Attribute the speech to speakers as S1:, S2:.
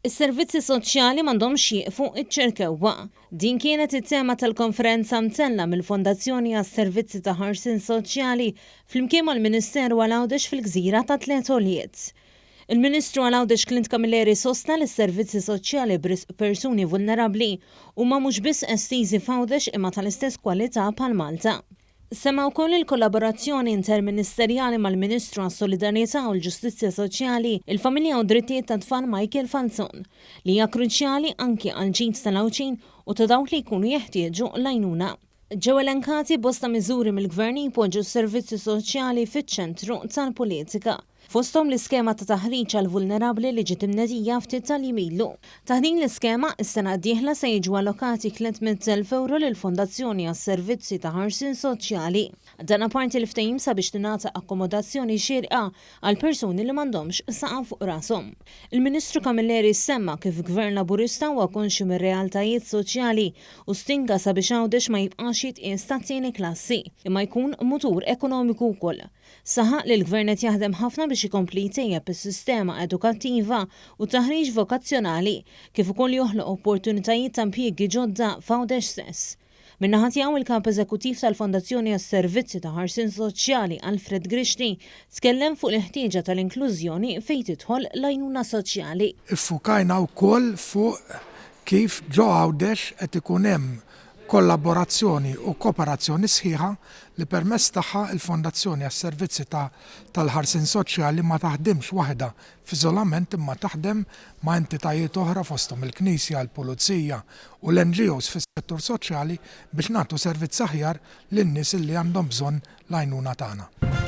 S1: Is-servizzi soċjali m'għandhomx jieqfu iċ-Ċirkewwa. Din kienet it-tema tal-konferenza mtellgħa mill-Fondazzjoni għas-Servizzi ta' Ħarsien Soċjali flimkien mal-Ministeru għal Għawdex fil-gżira ta' Tliet Għoljiet. Il-Ministru għal Għawdex Clint Camilleri sostna li s-servizzi soċjali b'risq persuni vulnerabbli huma mhux biss estiżi f'Għawdex imma tal-istess kwalità bħal Malta. Semma wkoll il-kollaborazzjoni interministerjali mal-Ministru għas-Solidarjetà u l-Ġustizzja Soċjali, il-Familja u d-Drittijiet tat-Tfal Michael Falzon, li hija kruċjali anki għall-ġid tal-Għawdxin u ta' dawk li jkunu jeħtieġu l-għajnuna. Ġew elenkati bosta miżuri mill-Gvern li jpoġġu s-servizzi soċjali fiċ-ċentru tal-politika. Fosthom l-iskema ta' taħriġ għall-vulnerabbli li ġiet imnedija ftit tal-jiem ilu. Taħt din l-iskema, is-sena d-dieħla se jiġu allokati 300,000 ewro lill-Fondazzjoni għas-Servizzi ta' Ħarsien Soċjali. Dan apparti l-ftehim sabiex tingħata akkomodazzjoni xierqa għal persuni li m'għandhomx saqaf fuq rashom. Il-Ministru Camilleri semma kif Gvern Laburista huwa konxju mir-realtajiet soċjali u stinka sabiex Għawdex ma jibqax jitqies tat-tieni klassi, imma jkun mutur ekonomiku wkoll. Saħaq li l-Gvern qed jaħdem ħafna biex ikompli jtejjeb is-sistema edukattiva u t-taħriġ vokazzjonali, kif ukoll joħloq opportunitajiet ta' impjiegi ġodda f'Għawdex stess. Min-naħa tiegħu, il-Kap Eżekuttiv tal-Fondazzjoni għas-Servizzi ta' Ħarsien Soċjali, Alfred Grixti, tkellem fuq il-ħtieġa tal-inklużjoni fejn tidħol l-għajnuna soċjali.
S2: Iffukajna wkoll fuq kif ġo Għawdex qed ikun hemm kollaborazzjoni u kooperazzjoni sħiħa li permezz tagħha l-Fondazzjoni għas-Servizzi ta' tal-Ħarsien Soċjali ma taħdimx waħedha f'iżolament imma taħdem ma' entitajiet oħra fosthom il-Knisja, il-Pulizija u l-NGOs fis-settur soċjali biex nagħtu servizz aħjar lin-nies li għandhom bżonn l-għajnuna tagħna.